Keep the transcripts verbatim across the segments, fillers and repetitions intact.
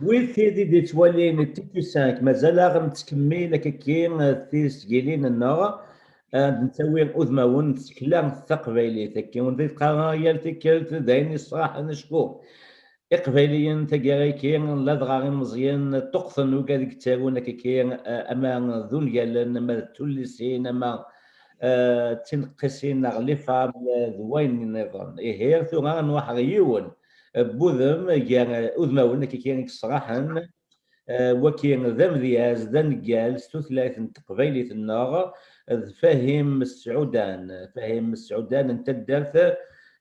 Wid tid i d-yettwalin T Q cinq, mazal-aɣ nettkemmil akkaki tisgilin-nneɣ, ad nettawi udmawen n tsekla taqbaylit. Akken ur d-yeqqar yal tikkelt d ayen yesraḥen acku Iqbayliyen taggara-agi, ladɣa imeẓyen ṭṭuqten wigad i yettarun akkaki, ama d ungalen, ama d tullisin, ama eh, d tineqqisin neɣ les fables, eh, d wayen nniḍen. Ihi tura ad nruḥ ɣer yiwen n wudem gar udmawen akkaki i yesraḥen, eh, wagi d amedyaz, d aneggal s tutlayt n teqbaylit-nneɣ, d Fahim Mesɛudan. Fahim Mesɛudan n taddart,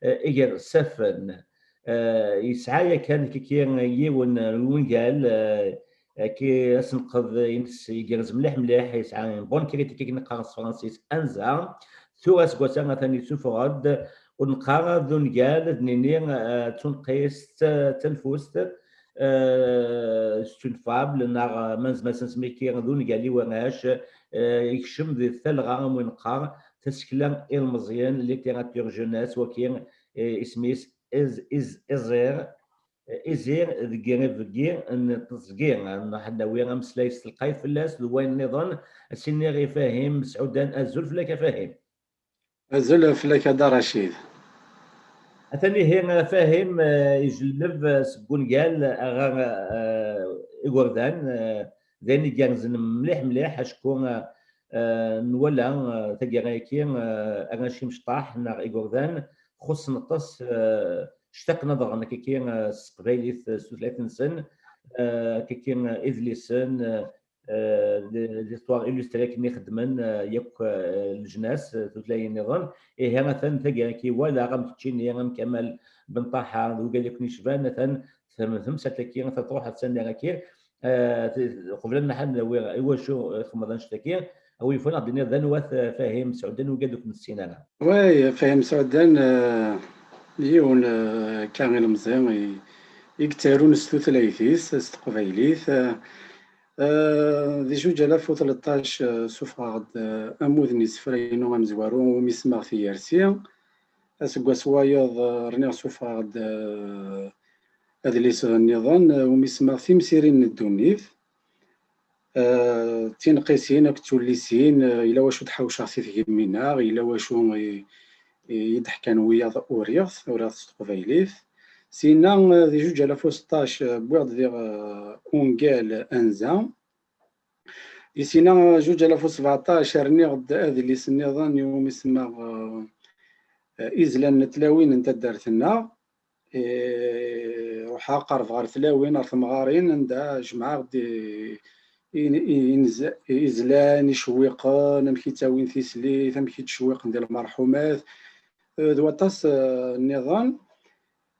eh, Igersafen. Eh, yesɛa yakan akkaki yiwen n wungal, eh, Aki asenqed-ines igerrez mliḥ mliḥ, yesɛa une bonne critique akken neqqar s tefransist, anza. Tura aseggas-a atan yessufeɣ-d, ur neqqar d ungal, ad nini, eh, d tunqist, eh, d tanfust, eh, c'est une fable, neɣ, eh, ma nezmer ad s-nsemmi d ungal i warrac, eh, yekcem di talɣa, am win neqqar, tasekla ilmeẓyen, littérature jeunesse, waki, eh, isem-is Iz-, Iz-, Iẓir, Izi deg ibeggi n teẓgi, nruḥ ad nawi ameslay s telqayt fell-as d wayen nniḍen, ad s-iniɣ i Fahim Mesɛudan, azul fell-ak a Fahim. Azul fell-ak a Dda Racid. Atan ihi a Fahim, eh, ijelleb, eh, seg wungal ɣer, eh, igerdan, eh, d ayen igerrzen mliḥ mliḥ, acku, eh, eh, nwala, eh, taggara-agi, eh, arrac imecṭaḥ neɣ igerdan xuṣṣen aṭas, eh, ctaqen ad ɣren akkaki, eh, s teqbaylit, eh, s tutlayt-nsen, eh, akkaki, eh, idlisen, eh, eh, d-, d-, histoire illustrée akken i xeddmen, eh, yakk, eh, leǧnas, eh, tutlayin nniḍen. Ihi atan taggara-agi walaɣ am keččini, am Kamal Benṭaḥa, d wigad i ken-yecban, atan tem-, temsalt-agi, atan truḥ, atan ar-agi. Eh, t-, qbel ad nḥal nawi i wacu, eh, txedmeḍ annect-agi, a wi yufan ad d-tiniḍ d anwa-t, eh, Fahim Sɛudan, wigad ur k-nessin ara. Way, Fahim Sɛudan, eh, yiwen, eh, akka ilemẓi i, i yettarun s tutlayt-is, s teqbaylit. Eh, eh, di zuǧ alaf u tleṭṭac, eh, sufɣeɣ-d, eh, amud n yisefra-inu amezwaru umi semmaɣ Tiyersi. Aseggas wayeḍ, eh, rniɣ sufɣeɣ-d, eh, adlis nniḍen, eh, umi semmaɣ Timsirin n ddunit. Eh, d tinqisin akked tullisin, eh, yella wacu d-ḥawceɣ si tgemmi-nneɣ, yella wacu i, i, i d-ḥkan wiyaḍ uriɣ-t, uriɣ-t s teqbaylit. Sinna, eh, di zuǧ alaf u seṭṭac, eh, wwiɣ-d diɣ, eh, ungal Anza. Di sinna, eh, zuǧ alaf u sbeɛṭac, rniɣ-d adlis nniḍen iwumi semmaɣ, eh, eh, Izlan n tlawin n taddart-nneɣ. Eh, ruḥeɣ qerbeɣ ɣer tlawin, ɣer temɣarin, anda jemɛeɣ-d i, i, i, inz-, izlan, icewwiqen, amek i ttawin tislit, amek i ttcewwiqen di lmerḥumat, eh, d waṭas, eh, nniḍen.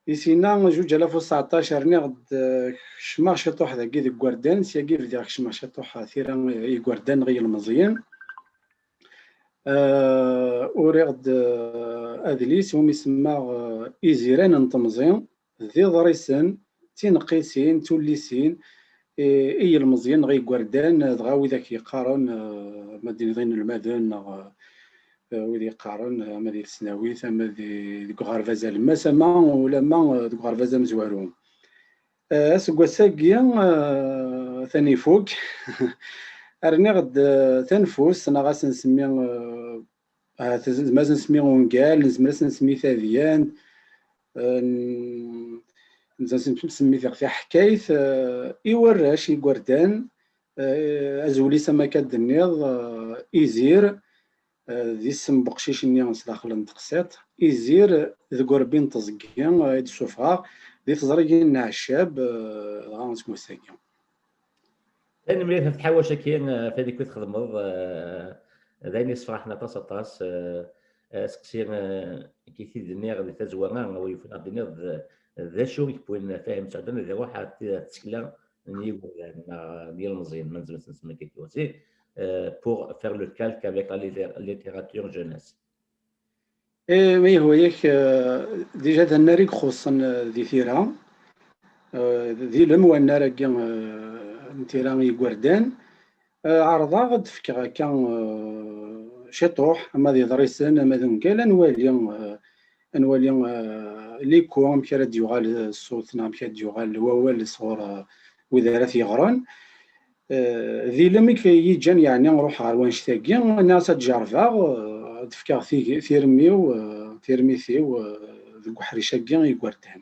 Di sinna, zuǧ alaf u seɛṭac, rniɣ-d, eh, kecmeɣ ciṭuḥ dagi deg igerdan, syagi bdiɣ kecmeɣ ciṭuḥ tira i igerdan neɣ i yilmeẓyen. Eh, uriɣ-d, eh, adlis umi semmaɣ, eh, Iziran n temẓi, d iḍrisen, d tineqqisin, d tullisin, i, i yilmeẓyen neɣ igerdan, dɣa widak yeqqaren, eh, ma d-iniḍ inelmaden neɣ, eh, wid yeqqaren, eh, ama di tesnawit, ama di, deg uɣerbaz alemmas, ama ulamma, eh, deg uɣerbaz amezwaru. Eh, aseggas-agi, eh, atan ifuk. Rniɣ-d, eh, tanfust, neɣ ad s-nsemmi, eh, ahat nezmer ad s-nsemmi ungal, nezmer ad s-nsemmi tadyant, eh, n-, nezmer ad s-nsemmi taḥkayt, eh, i warrac, igerdan, eh, azwel-is am akka d-tenniḍ, eh, Izir, eh, d isem n uqcic-nni s daxel n teqsiṭ, Izir deg urebbi n teẓgi, eh, i d-ssufɣeɣ di teẓrigin n Ɛeccab, eh, dɣa seg wass-agi. Tanemmirt ɣef tḥawact-agi, eh, ɣef wayen i txedmeḍ, eh, d ayen yessefraḥen aṭas, aṭas, eh, eh, seqsi, eh, i t-id-nniɣ di tazwara, a wi yufan ad d-tiniḍ d, d acu i yewwin Fahim Sɛudan ad iruḥ ar t-, ar tsekla n yigerdan, neɣ n yilmeẓyen, ma nezmer ad nsemmi akka aussi, eh, pour faire le calque avec la litté-, littérature jeunesse. Eh, ma yehwa-yak, eh, déjà d annar i ixuṣṣen, eh, di tira, eh, d ilem wannar-agi, eh, n tira i yigerdan. Eh, ɛerḍeɣ ad d-fkeɣ akka, eh, ciṭuḥ, ama d iḍrisen, ama d ungal, ad nwali, eh, ad nwali, eh, liku, amek ara d-yuɣal ṣṣut, neɣ amek ara d-yuɣal wawal sɣur, eh, wid ara t-yeɣren. Eh, d ilem i k-, yi-ǧǧan, yeɛni, ruḥeɣ ɣer wanect-agi, nniɣ-as ad ǧerbeɣ, eh, ad d-fkeɣ tig-, tirmi-w, eh, tirmit-iw, eh, deg uḥric-agi n yigerdan.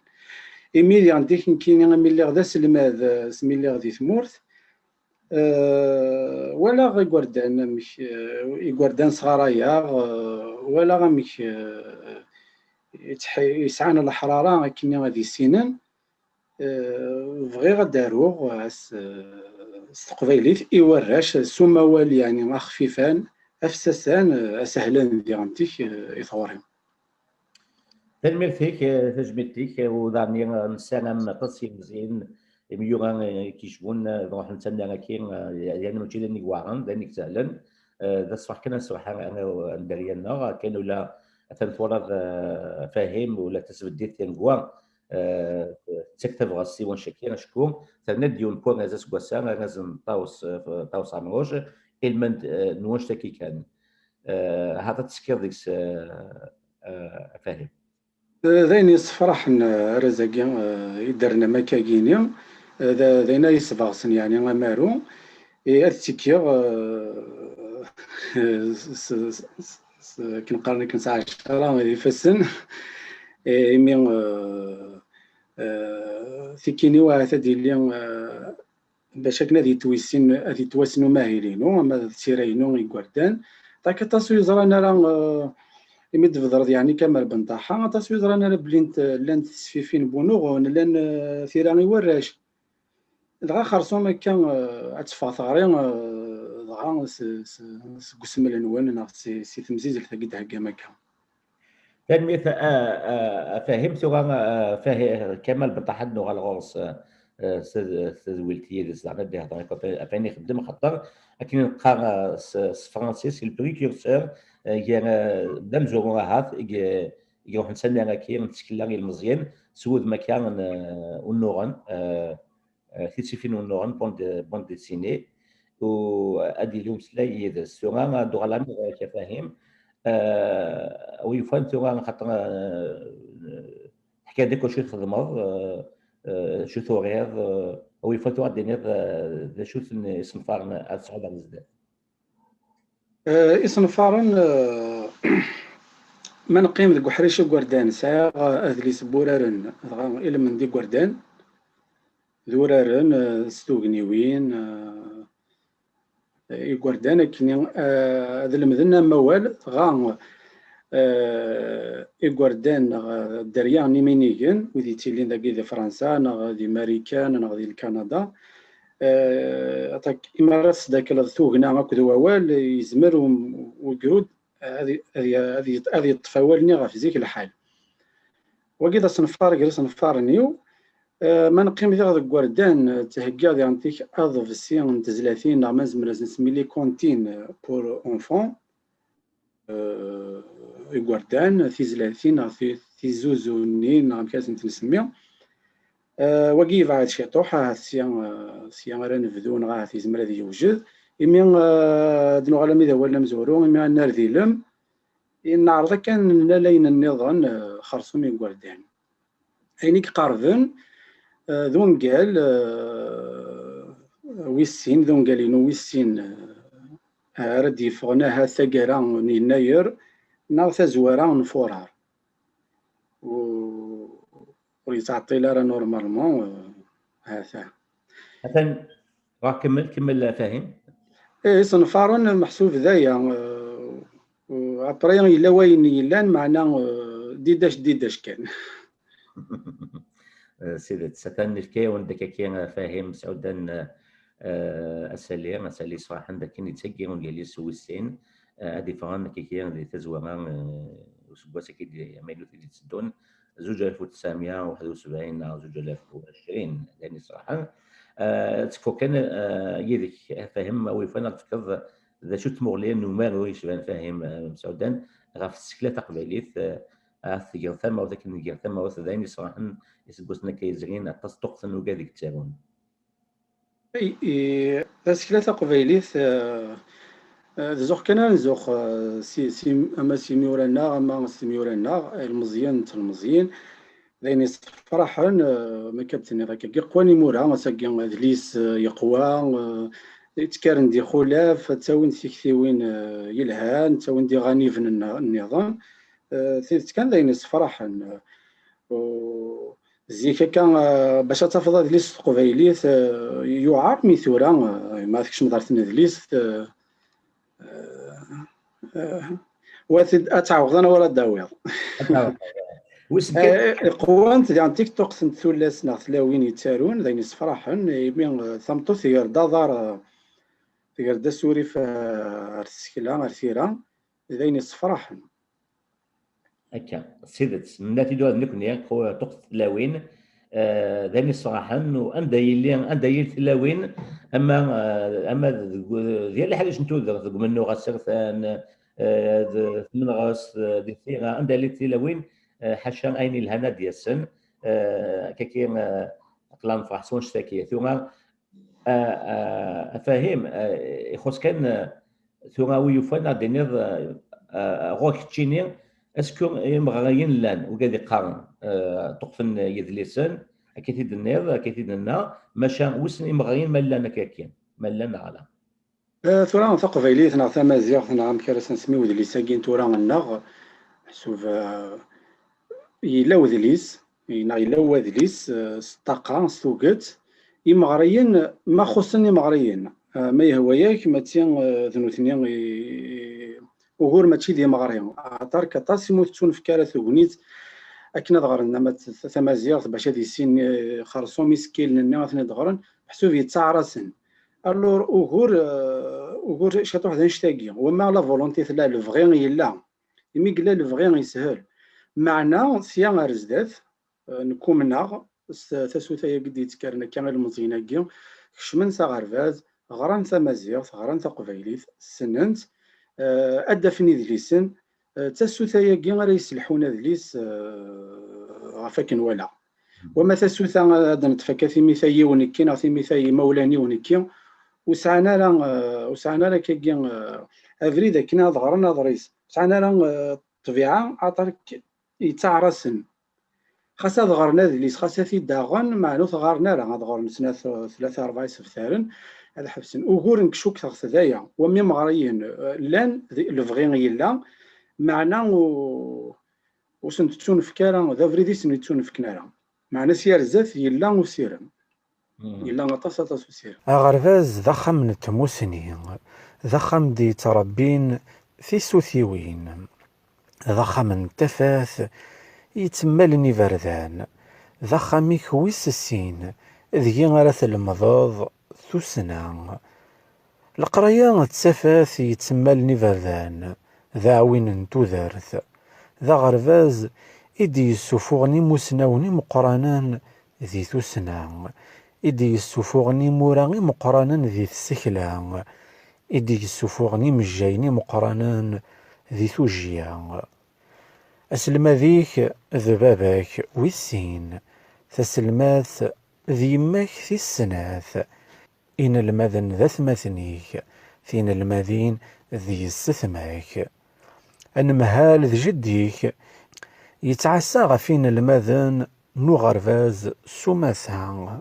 Imi diɣen dik nekkini, imi lliɣ d aselmad, eh, asmi lliɣ di tmurt, eh, walaɣ igerdan amek, eh, igerdan sɣarayeɣ, eh, walaɣ amek, eh, yettḥi-, yesɛan leḥrara akkenni ad issinen. Eh, bɣiɣ ad d-aruɣ, eh, s, eh, s teqbaylit i warrac, s umawal, yeɛni, axfifan, afsasan, eh, asehlan diɣen-tik, eh, i tɣuri. Tanemmirt-ik, eh, tajmilt-ik, eh, u daɣen, eh, nessaram aṭas yilmeẓyen, imyura, eh, i k-yecbun, eh, ad ruḥen s annar-agi, eh, yeɛni mačči d ayen i iweɛren, d ayen i isehlen, eh, d ṣṣeḥ kan ad nserreḥ ar, ar, ar dderya-nneɣ, kan ula atan twalaḍ, eh, Fahim, ula tasbeddit tiregwa, eh, tettak tabɣest i wanect-agi, acku terna-d yiwen n warraz aseggas-a, arraz n Ṭawes, eh, Ṭawes Ɛemruc, ilmend, eh, n wanect-agi kan. Eh, hat ad teskiḍ deg-s, eh, eh, a Fahim. Eh, d ayen yessefraḥen, eh, arraz-agi, eh, i d-ternam akkagini, eh, d, d ayen ay yesbeɣsen, yeɛni, amaru, eh, ad ttekkiɣ, eh, s, s, s, s, akken qqaren akken sɛa ɛecra ifassen, eh, imi, eh, eh, tikkin-iw ahat ad yili, eh, bac akken ad yettwissin, ad yettwassen umahil-inu, ama d tira-inu i igerdan. Ṭak aṭas ur yeẓran ara, eh, imi d-tbedreḍ, yeɛni, Kamal Benṭaḥa, aṭas ur yeẓran ara belli n-, llant tesfifin n wunuɣen, llan, eh, tira i warrac. Dɣa xersum akka, eh, ad teffeɣ teɣri, eh, dɣa s, s, seg usmel-nwen neɣ si, si temzizelt-agi d-theggam akka. Tanemmirt a, a, a Fahim. Tura, a, Fahi-, Kamal Benṭaḥ ad nuɣal ɣur-s, a, a, s, s tedwilt yid-s, daɣen ad d-ihder ɣef wayen ixeddem, axaṭer akken i neqqar, a, s, s tefransist, le précurseur, a, gar, a, d amezwaru ahat, i, i iruḥen s annar-agi n tsekla ilmeẓyen, s wudem akka n, a, unuɣen, a, eh, tisfifin n unuɣen, bande, bande dessinée, u ad yili umeslay yid-s. Tura ad d-uɣaleɣ ɣer-k a Fahim. Eh, a wi yufan tura, xaṭer, eh, teḥkiḍ-d akk acu txedmeḍ, eh, eh, acu turiḍ, eh, a wi yufan tura ad d-tiniḍ, eh, d acu-ten isenfaren ad tesɛuḍ ar zdat. Eh, isenfaren, eh, ma neqqim deg uḥric n igerdan, sɛiɣ, eh, adlis n wuraren, dɣa ilmend igerdan, d uraren, eh, s tugniwin, eh, igerdan akken, eh, ad lemden amawal, dɣa, eh, igerdan neɣ, eh, dderya n yiminigen, wid yettilin dagi di Fransa, neɣ di Marikan, neɣ di Lkanada. Eh, aṭak, imi ara tesdakleḍ tugna akked wawal, yezmer um-, ugrud ad, ad, ad, ad yeṭṭef awal-nni ɣef zik lḥal. Wagi d asenfar gar isenfaren-iw. Eh, ma neqqim diɣ deg igerdan, eh, ttheggiɣ diɣen tik aḍebsi n tezlatin, neɣ ma nezmer ad nsemmi les comptines pour enfants, eh, igerdan, tizlatin, neɣ ti-, tizuzunin, neɣ amek ara sent-nsemmi. Eh, wagi yebɛed ciṭuḥ, ahat sya, eh, sya ara nebdu, neɣ ahat yezmer ad yewjed. Imi, eh, ad nuɣal ami d awal amezwaru, imi ad nerr d ilem, neɛreḍ akka ad nlal ayen nniḍen, eh, xersum igerdan. Ayen i iqerben, eh, d ungal, eh, wis sin, d ungal-inu wis sin, eh, ara d-yeffɣen ahat taggara n yennayer neɣ tazwara n furar. U-, ur yettɛeṭṭil ara normalement, eh, ha-t-a. Atan, ɣa kemmel, kemmel a Fahim. Eh, isenfaren meḥsub d aya, eh, u-, après yella wayen yellan, meɛna, eh, didac, didac kan. Eh, s tidet, atan nefka-yawen-d akka, eh, Fahim Sɛudan, eh, eh, asali, asali ṣṣraḥen d akken yettagi ungal-is wis sin, eh, ad d-iffɣen akka di tazwara, eh, useggas-agi d-, amaynut i d-itteddun, zuǧ alaf u tesɛemya u waḥed u sebɛin neɣ zuǧ alaf u ɛecrin, d ayen iṣraḥen. Eh, ad tekfuḍ kan, eh, yid-k, a Fahim, a wi yufan ad d-tefkeḍ d acu n tmuɣli n umaru yecban Fahim, eh, Msɛudan, ɣef tsekla taqbaylit, eh, ad tgeḍ tamawt, akken tger tamawt, d ayen iṣraḥen iseggasen akka yezrin, aṭas n tuqqten ugar deg ttarun. Ay, i, tasekla taqbaylit, eh, eh, d zzux kan ad nzux, eh, si, si, ama s imyura-nneɣ, ama s temyura-nneɣ, ilmeẓyen d telmeẓyin. d ayen yessefraḥen, eh, ma akka d-tenniḍ akka, yeqwan imura, ass-agi adlis, eh, yeqwa, eh, ttkaren-d ixulaf, ttawin-d tiktiwin, eh, yelhan, ttawin-d iɣaniben nna-, nniḍen. Eh, tidet kan d ayen yessefraḥen. Eh, u-, zik akka, eh, bac ad tafeḍ adlis s teqbaylit, eh, yuɛer mi tura, eh, ma tkecmeḍ ar tnedlist, eh, eh, eh, wa tid-, ad tɛawdeḍ anwa ara d-tawiḍ. Ad taweḍ. Wissen kan. Eh, qwant diɣen tiktuqt n tullas neɣ tlawin yettarun, d ayen yessefraḥen, imi, eh, tameṭṭut tger-d aḍar, eh, tger-d asurif, eh, ar tsekla, ar tira, d ayen yessefraḥen. Akka, s tidet, nenna-t-id ula d nekkni, qu-, tuqt tlawin, eh, d ayen yessefraḥen, u anda yili, anda yili tlawin, ama, eh, ama deg, di yal lḥaǧa n tudert, deg umennuɣ asertan, eh, d tmenɣest, eh, di tira, anda yili tilawin, eh, ḥaca ayen yelhan ad d-yasen, eh, akkaki, eh, aql-aɣ nefreḥ s wanect-agi. Tura, eh, eh, a Fahim, eh, ixuṣ kan, eh, tura wi yufan ad d-tiniḍ, eh, eh, ɣur-k keččini, est-ce que imeɣriyen llan, wigad iqqaren, eh, ṭṭuqten yedlisen, akka i t-id-tenniḍ, akka i t-id-nenna, maca wissen imeɣriyen ma llan akka, akka, ma llan neɣ ala? Eh, tura taqbaylit neɣ tamaziɣt neɣ amek ara s-nsemmi udlis-agi n tura nneɣ, ḥsub, eh, yella udlis, neɣ yella wadlis, eh, s ṭṭaqa, s tuget, imeɣriyen, ma xuṣṣen imeɣriyen, eh, ma yehwa-yak, mačči, eh, d nutni i, ugur mačči d imeɣri. Aṭark aṭas imi ur tettunefk ara tegnit akken ad ɣren ama t-, tamaziɣt bac ad issin, eh, xersum isekkilen-nni ad ten-id-ɣren, meḥsub yettaɛer-asen. Alors, ugur, eh, ugur ciṭuḥ d annect-agi. Wama la volonté tella, lebɣi yella. Imi yella lebɣi yeshel. Meɛna, sya ar zdat, eh, nekk umneɣ s tasuta-agi d-yettkaren akka ilmeẓyen-agi, kecmen s aɣerbaz, ɣran tamaziɣt, ɣran taqbaylit, ssnen-tt, eh, ad d-afen idlisen, eh, d tasuta-agi ara yesselḥun adlis, eh, ɣef akken wala. Wama tasuta ad neṭṭef akka timita yiwen nekki neɣ timita imawlan-iw nekki, ur sɛan ara, eh, ur sɛan ara akkagi, eh, abrid akken ad ɣren aḍris. Ur sɛan ara, eh, ṭṭbiɛa, aṭark yettaɛer-asen. Xas ad ɣren adlis, xas ad t-id-aɣen, meɛna ur t-ɣaren ara, ad ɣren snat, tlata, rebɛa isebtaren, ad ḥebsen. Ugur nekk cukkeɣ-t d aya. Wama imeɣriyen, eh, llan, d-, lebɣi yella, meɛna u-, ur sen-tettunefk ara, d abrid i sen-yettunefken ara. Meɛna s yar zdat yella usirem. Mhm. Yella aṭas, aṭas usirem. Aɣerbaz d axxam n tmusni, d axxam d-yettṛebbin tisutiwin, d axxam n tafat yettemmaln iberdan, d axxam-ik wis sin, deg-i ara tlemdeḍ tussna. Leqraya d tafat yettemmaln iberdan, d aɛwin n tudert, d aɣerbaz i d-yessufuɣen imusnawen imeqqranen di tussna, i d-yessufuɣen imura imeqqranen di tsekla, i d-yessufuɣen imejjayen imeqqranen di tujjya. Aselmad-ik d baba-k wis sin, taselmadt d yemma-k tis snat, inelmaden d atmaten-ik, tinelmadin d yessetma-k. Anemhal d jeddi-k yettɛassa ɣef inelmaden n uɣerbaz s umata.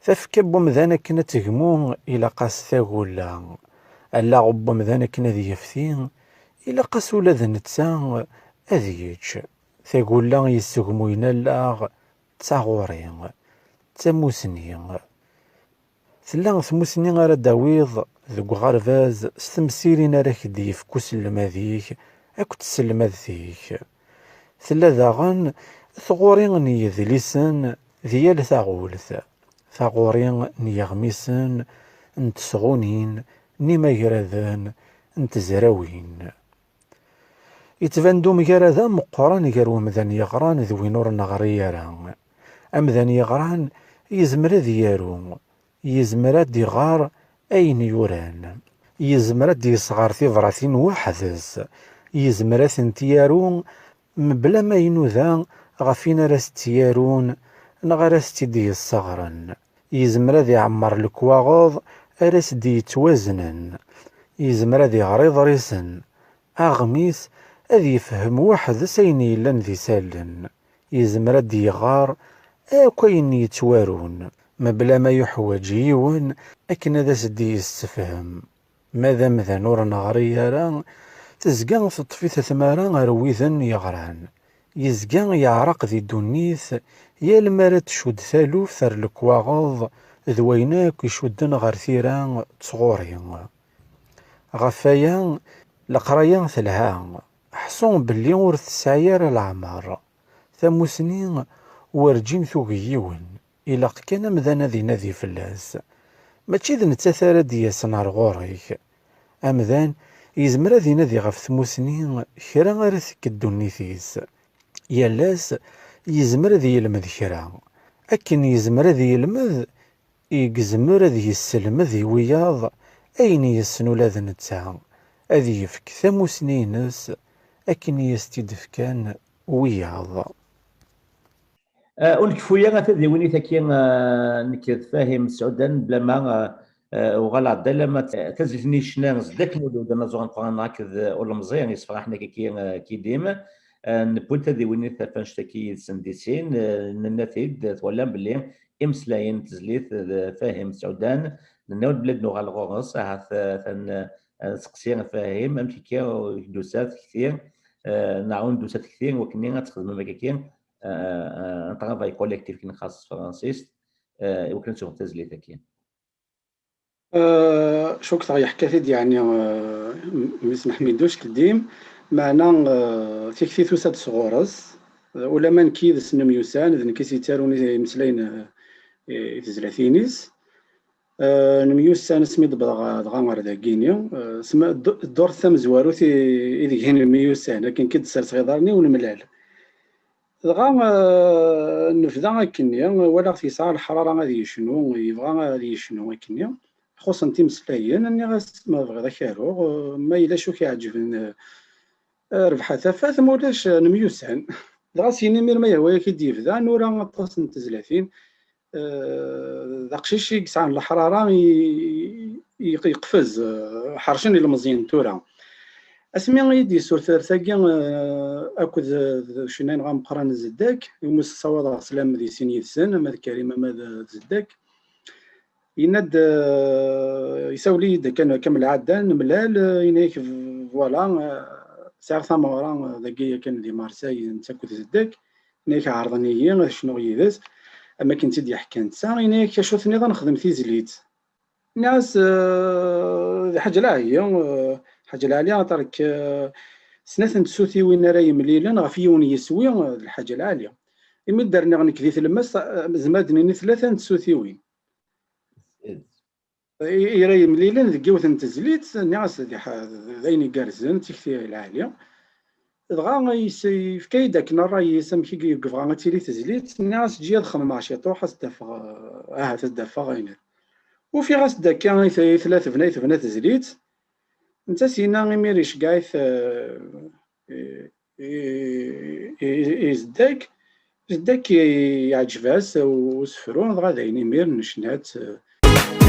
Tafekka n wemdan akken ad tegmu ilaq-as tagulla. Allaɣ n wemdan akken ad yefti ilaq-as ula d netta ad yečč. Tagulla yessegmuyen allaɣ d taɣuri, d tamusni. Tella tmusni ara d-tawiḍ deg uɣerbaz s temsirin ara k-d-yefk uselmad-ik akked tselmadt-ik. Tella daɣen tɣuri n yedlisen di yal taɣult, taɣuri n yiɣmisen, n tesɣunin, n imagraden, n tezrawin. Yettban-d umgarad ameqqran gar umdan yeɣran d win ur neɣri ara. Amdan yeɣran yezmer ad yaru, yezmer ad d-iɣer ayen yuran, yezmer ad d-yesɣer tibratin weḥd-s, yezmer ad tent-yaru mebla ma inuda ɣef win ara s-tt-yarun neɣ ara s-tt-id-yesseɣren. Yezmer ad iɛemmer lekwaɣeḍ ara s-d-yettwaznen. Yezmer ad iɣer iḍrisen, aɣmis, ad yefhem weḥd-s ayen yellan d isallen. Yezmer ad d-iɣer akk ayen yettwarun, mebla ma yuḥwaǧ yiwen akken ad as-d-yessefhem. Ma d amdan ur neɣri ara, tezga teṭṭef-it tmara ar widen yeɣran. Yezga yeɛreq di ddunit, yal mi ara tcudd taluft ar lekwaɣeḍ d wayen akk icudden ɣer tira d tɣuri. Ɣef waya, leqraya telha. Ḥṣu belli ur tesɛi ara leɛmer. Tamusni werǧin tugi yiwen. Ilaq kan amdan ad inadi fell-as. Mačči d nettat ara d-yasen ar ɣur-k. Amdan yezmer ad inadi ɣef tmusni kra ara tekk ddunit-is. Yal ass yezmer ad yelmed kra. Akken yezmer ad yelmed, yezmer ad yesselmed i wiyaḍ ayen yessen ula d netta, ad yefk tamusni-ines akken i as-tt-id-fkan wiyaḍ. Ah, ur nkeffu ara tadiwinit-agi, ah, nekk d Fahim Sɛudan, blama, ah, ah, uɣaleɣ-d alamma t-, tazlit-nni yecna Zeddak Mulud, anaẓur ameqqran akked ulemẓi yessefraḥen akka-agi, ah, Kidim. Ah, newwi-d tadiwinit ɣef annect-agi yid-sen di sin, ah, nenna-t-id, twalam belli imeslayen n tezlit d Fahim Sɛudan, nenna-wen belli ad nuɣal ɣur-s, ahat, ah, atan, ah, ad nseqsi Fahim, amek akka i k-d-tusa tekti, ah, neɣ ur d-tusa tekti, wakken ad txedmem akka-agi, ah, ah, un travail collectif, akken qqaren s tefransist, ah, i wakken ad tuɣem tazlit-agi. Ah, cukkeɣ yeḥka-t-id, yeɛni, ah, mmi-s n Ḥmiduc Keddim, meɛna, ah, tikti tusa-d sɣur-s, ah, ulamma nekk yid-s nemyussan, d nekk i s-yettarun i-, imeslayen, ah, i, i tezlatin-is. Ah, nemyussan asmi d-wwḍeɣ dɣa ɣer dagini. Ah, sma-, ddu-, ddurt tamezwarut i, ideg i nemyussan, akken k-id-sserseɣ iḍarren-iw nemlal. Dɣa, ah, nebda akkenni, walaɣ-t yesɛa leḥrara ad yecnu, yebɣa ad yecnu akkenni. Xuṣṣen-t imeslayen, nniɣ-as ma tebɣiḍ ad k-aruɣ, ah, ma yella acu k-iɛeǧben, ah, rbeḥ a tafat, ma ulac, ah, nemyussan. Dɣa syin imir ma yehwa-yak i d-yebda, nura aṭas n tezlatin. Eh, d aqcic i yesɛan leḥrara, i, i, yeqfez, eh, ḥercen ilmeẓyen tura. Asmi i d-yessurter tagi, eh, akked d ucennay-nneɣ ameqqran Zeddak, umi s-ssawaḍeɣ sslam di sin yid-sen, ama d Karim ama d, d Zeddak, yenna-d, eh, isawel-iyi-d kan, kan lɛadda, nemlal, eh, yenna-yak, voilà, eh, sɛiɣ tameɣra, eh, dagi yakan di Marseille, netta akked Zeddak, yenna-yak ɛerḍen-iyi ad cnuɣ yid-s, am akken tt-id-yeḥka netta, yenna-yak acu tenniḍ ad nexdem tizlit. Nniɣ-as, eh, d Ḥaǧ Lɛali, eh, Ḥaǧ Lɛali, aṭerk, eh, snat n tsutiwin ara yemlilen ɣef yiwen yiswi, eh, d Lḥaǧ Lɛali. Imi d-rniɣ nekk di tlemmast, eh, nezmer ad d-nini tlata n tsutiwin. I, i ra yemlilen deg yiwet n tezlit, nniɣ-as d iḥ-, d ayen igerrzen, d tikti lɛali. Dɣa yes-, yefka-yi-d akken ṛṛay-is amek i yebɣa ad tili tezlit, nniɣ-as eǧǧ-iyi ad xemmemeɣ ciṭuḥ, ad s-d-afeɣ, eh, ahat ad d-afeɣ ayen. Ufiɣ-as-d akka i t-, i tella tebna, i tebna tezlit. Netta s-yenna imir iceggeɛ-it, eh, i, i, i, i Zeddak. Zeddak yeɛǧeb-as usefru, dɣa d ayen imir necna-tt.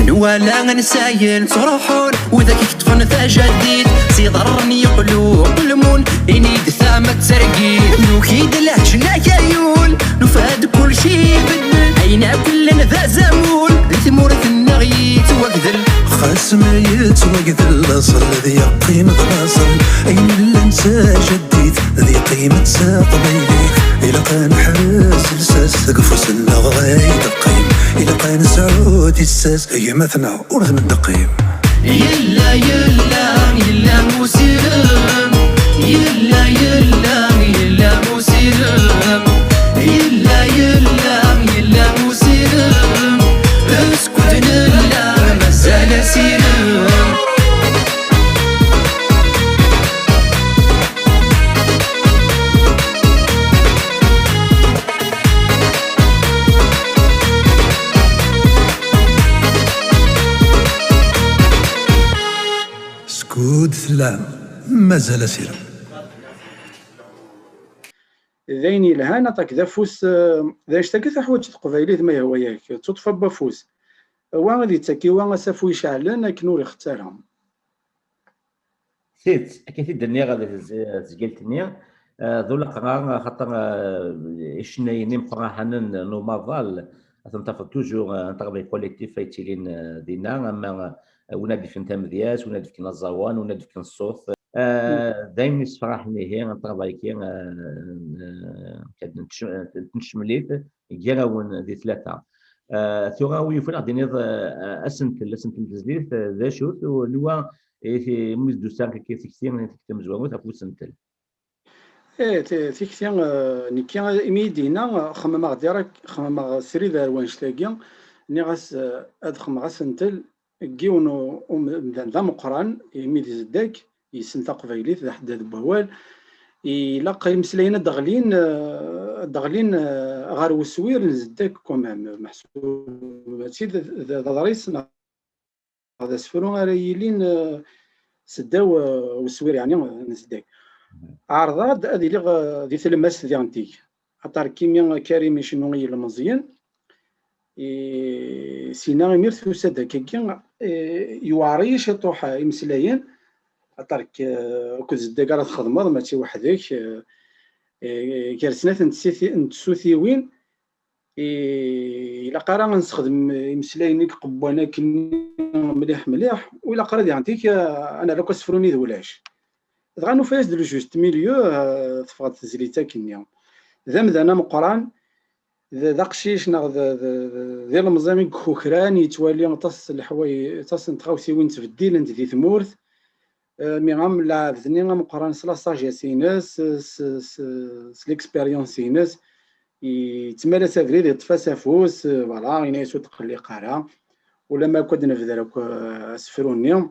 Nwala ansayen ttruḥun, widak i yeṭṭfen tajaddit, s iḍarren yeqlu uqelmun, ini-d tama d targit, nuki-d lehǧna yayul, nufa-d kulci ibedden, ayen akk llan d azamul, di tmurt-nneɣ yettwagdel. Xas ma yettwagdel laṣel, ad yeqqim d laṣel, ayen llan d tajaddit, ad yeqqim d taqbaylit. Ilaq ad neḥres lsas, deg ufus-nneɣ ay d-qqim, ilaq ad nesɛu tissas, gma-tneɣ ur t-neddeqqim. Yella, yella, yella usirem. Yella, yella, yella usirem. Yella, yella, yella usirem. Skud nella mazal asirem. Skud tellam mazal asirem. D ayen yelhan, aṭak d afus, eh, d anect-agi tuḥwaǧ teqbaylit ma yehwa-yak, d tuṭfa n wafus. Wa ad yettak i wa asafu iceɛlen akken ur ixett ara. Tidet, akka i t-id-nniɣ di tez-, tezgilt-nni, D ulaqrar, axaṭer icennayen imeqqraḥanen n umaḍal ad ten-tafeḍ toujours, un travail collectif ay yettilin dinna, ama win ad d-yefken tamedyazt, win ad d-yefken aẓawan, win ad d-yefken ṣṣut. D ayen yessefraḥen ihi, un travail-agi n tnecmlit gar-awen di tlata. Tura wi yufan ad d-tiniḍ asentel, asentel n tezlit d acu-t, anwa i d-tusa tikti-nnek tamezwarut ɣef usentel? Eh, tikti, nekki imi i d-yenna, xemmemeɣ direct, xemmemeɣ srid ar wanect-agi, nniɣ-as ad xemmeɣ asentel n yiwen umdan d ameqqran, imi d Zeddak, yessen taqbaylit, d aḥeddad n wawal, ilaq imeslayen ad d-ɣlin, ad d-ɣlin ɣer weswir n Zeddak quand même, meḥsub mačči d aḍris neɣ d asefru ara yilin seddaw uswir, yeɛni n Zeddak. Ɛerḍeɣ-d ad iliɣ di tlemmast diɣen tig. Aṭar Kimi Karim icennu i yilmeẓyen, sina imir tusa-d akkagi, yewɛer-iyi ciṭuḥ imeslayen, aṭar akked Zeddak ara txedmeḍ, mačči weḥd-k, gar snat n tsutiwin, ilaq ara ad nessexdem imeslayen i iqewwan akken mliḥ mliḥ, u ilaq ara diɣen tik ad nerr akk asefru-nni d ulac. Dɣa nufa-yas-d le juste milieu, teffeɣ-d tezlit akkenni. D amdan ameqqran, d aqcic neɣ d ilemẓi i yekukran, yettwali aṭas n leḥway, aṭas n tɣawsiwin ttbeddilent di tmurt, mi am lɛebd-nni ameqqran s la sagesse-ines, s l'expérience-ines, yettmalas abrid, yeṭṭef-as afus, voilà, yenna-yas ur tqelliq ara, ulamma akk ad nebder akk asefru-nni.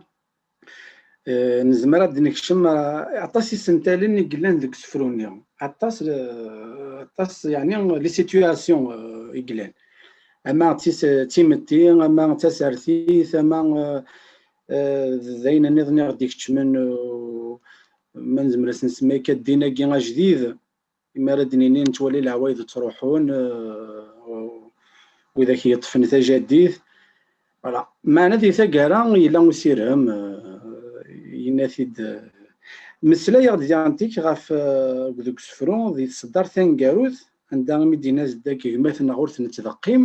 Nezmer ad d-nekcem aṭas isentalen i yellan deg usefru-nni, aṭas, aṭas, yeɛni les situations i yellan, ama d timetti, ama d tasertit, ama d ayen nniḍen i ɣ-d-ikeččmen, ma nezmer ad s-nsemmi akka ddin-agi ajdid, imi ara d-nini nettwali leɛwayed ttruḥun, widak yeṭṭfen tajadit. Voilà. Meɛna di taggara yella usirem, yenna-t-id, meslayeɣ-d diɣen tik ɣef deg usefru di tseddart taneggarut, anda imi d-yenna Zeddak gma-tneɣ ur t-nettdeqqim.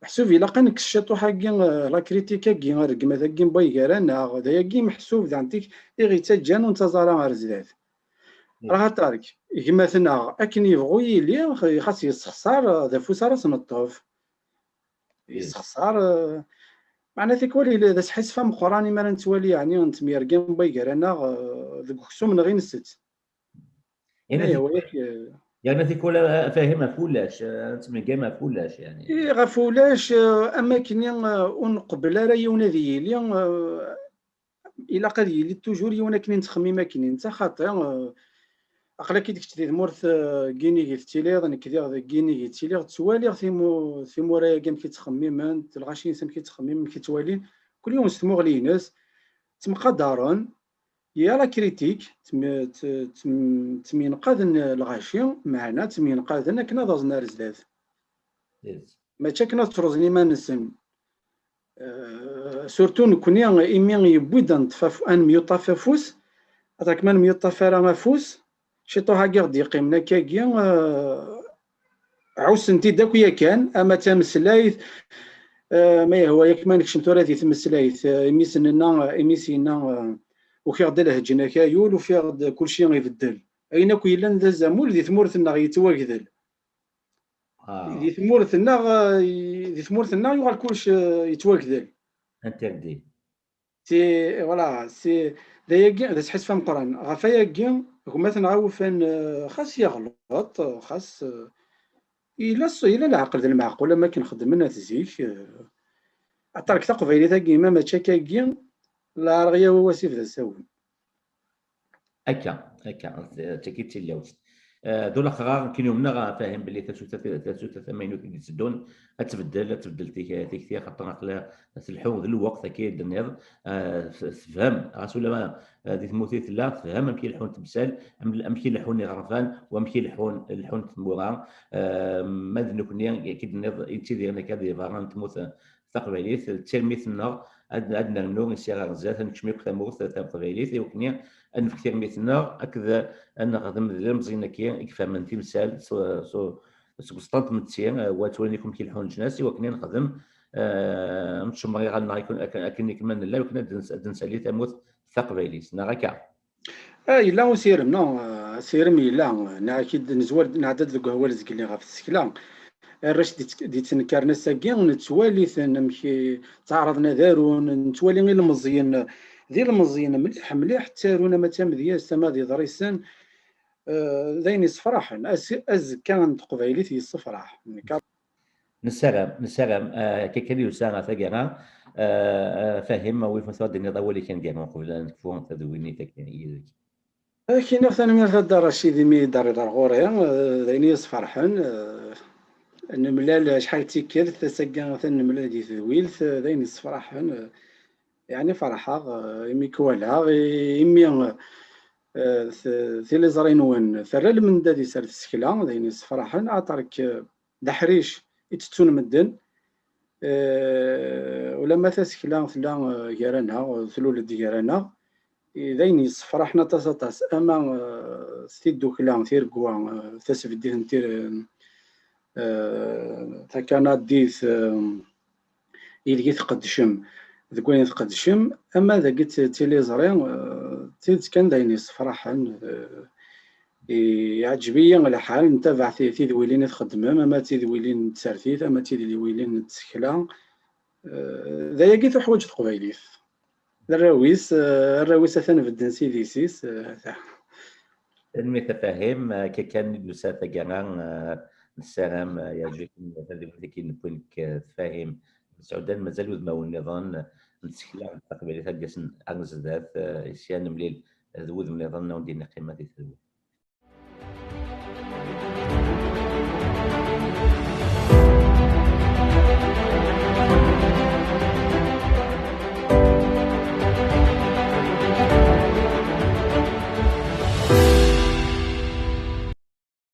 Meḥsub ilaq ad nekkes ciṭuḥ-agi, la critique-agi, rregmat-agi n way gar-aneɣ, d ayagi meḥsub diɣen tik i ɣ-ittaǧǧan ur nettaẓ ara ar zdat. Axaṭer gma-tneɣ akken yebɣu yili, xas yessexṣar, d afus ara s-neṭṭef. Yessexṣar, meɛna tikwal d asḥissef ameqqran imi ara nettwali, yeɛni nettemyergam way gar-aneɣ deg uksum neɣ i nsett. Yerna tikwal afahim ɣef ulac, nettemyergam ɣef ulac, yeɛni. Ih, ɣef ulac, am akken ur nqebbel ara yiwen ad yili, ilaq ad yili toujours yiwen akken i nettxemmim akken i netta, xaṭi, aql-ak-id kečč di tmurt n yinig i tettiliḍ, nekk diɣ deg yinig i ttiliɣ, ttwaliɣ timu-, timura-agi amek i ttxemmiment, lɣaci-ines amek i ttxemmimen, amek i ttwalin, kul yiwen s tmuɣli-ines, ttemqadaren, ya la critique, ttem-, ttem-, ttemyenqaden lɣaci, meɛna ttemyenqaden akken ad aẓen ar zdat. Mačči akken ad ttruẓen iman-nsen. Surtout nekkni, imi yewwi-d ad neṭṭef af-, ad nemyuṭṭaf afus, aṭak ma nemyuṭṭaf ara afus, ciṭuḥ-agi ɣ-d-yeqqimen akkagi, ɛussen-t-id akk yakan, ama d tameslayt, ma yehwa yak ma nekcem tura di tmeslayt, imi s-nenna, imi s-yenna, ukiɣ-d lehǧen akayul, ufiɣ-d kulci ibeddel. Ayen akk yellan d azamul di tmurt-nneɣ yettwagdel. Di tmurt-nneɣ, di tmurt-nneɣ yuɣal kullec yettwagdel. Interdit. Si, voilà, si, d ayagi, d asḥissef ameqqran. Ɣef ayagi, gma-tneɣ awufan, xas yeɣleḍ, xas, yella s-, yella leɛqel d lmeɛqul am akken xeddmen at zik. Aṭark taqbaylit-agi, ma mačči akkagi, lɛerɣ yawi wasif d asawen. Akka, akka, d tagi d tilawt. D ulaqrar, nekkin umneɣ, Fahim, belli tasuta, tasuta tamaynut i d-itteddun ad tbeddel, ad tbeddel tik-, tikti, axaṭer aql-, tleḥḥu d lweqt, akka i d-tenniḍ, tefhem, ɣas ulamma di tmurt i tella, tefhem amek i leḥḥun temsal, amek i leḥḥun iɣerfan, wamek i leḥḥun, leḥḥun tmura. Ma d nekni, akka d-tenniḍ, yettidiren akka di berra n tmurt taqbaylit, d tirmit-nneɣ ad nernu sya ɣer zdat, ad nekcem akk tamurt taqbaylit, i wakken ad nefk tirmit-nneɣ akked ad nexdem d ilemẓiyen-agi i ifehmen timsal seg uẓeṭṭa n tmetti, wa ttwalin amek i leḥḥun leǧnas, i wakken ad nexdem, ad ncemmer iɣallen-nneɣ akken i kma nella, i wakken ad d-nsali tamurt taqbaylit, neɣ akka? Ah, yella usirem, non, asirem yella. Neɣ-ak-id nezwar, nɛedda-d deg uhwal zgelli ɣef tsekla. Arrac d-yettnekkaren ass-agi, nettwali-ten amek ttaɛraḍen ad arun, nettwali ilmeẓyen, d ilmeẓyen mliḥ, mliḥ, ttarun ama d tamedyazt, ama d iḍrisen. D ayen yessefraḥen. Azekka n teqbaylit yessefraḥ. Nessaram, nessaram, akka kan i yusa ɣer taggara, Fahim, ma wi tura d-tiniḍ awal-ik aneggaru uqbel ad nekfu tadwinit-agi yid-k. Ad k-iniɣ tanemmirt a Dda Racid imi i d-terriḍ ar ɣur-i, d ayen i yi-sferḥen. Nemlal acḥal d tikkelt, ass-agi atan nemlal di tedwilt, d ayen yessefraḥen. Yeɛni ferḥeɣ imi k-walaɣ, imi tiliẓri-nwen terra lmendad-is ar tsekla, d ayen yessefraḥen, axaṭer d aḥric i ttettun medden. Ulamma tasekla tella gar-aneɣ, tlul-d gar-aneɣ, d ayen yessefraḥen aṭas, aṭas, ama s tiddukla, tiregwa, tasbeddit n takanadit ideg i tqeddcem, deg wayen tqeddcem, ama dagi d tiliẓri, d tidet kan d ayen yessefraḥen. Iɛǧeb-iyi lḥal, ntabaɛ tidwilin i txeddmem, ama d tidwilin n tsertit, ama d tidwilin n tsekla. D ayagi tuḥwaǧ teqbaylit. D arraw-is, arraw-is atan bedden s idis-is. Tanemmirt a Fahim, akka kan i d-tusa taggara, nessaram yeɛǧeb-iken tadwilt-agi newwi nekk d Fahim Mesɛudan, mazal udmawen nniḍen n tsekla n taqbaylit argasen ar zdat, sya nemlil d wudem nniḍen, ad wen-d-ini qqimet di tedwilt.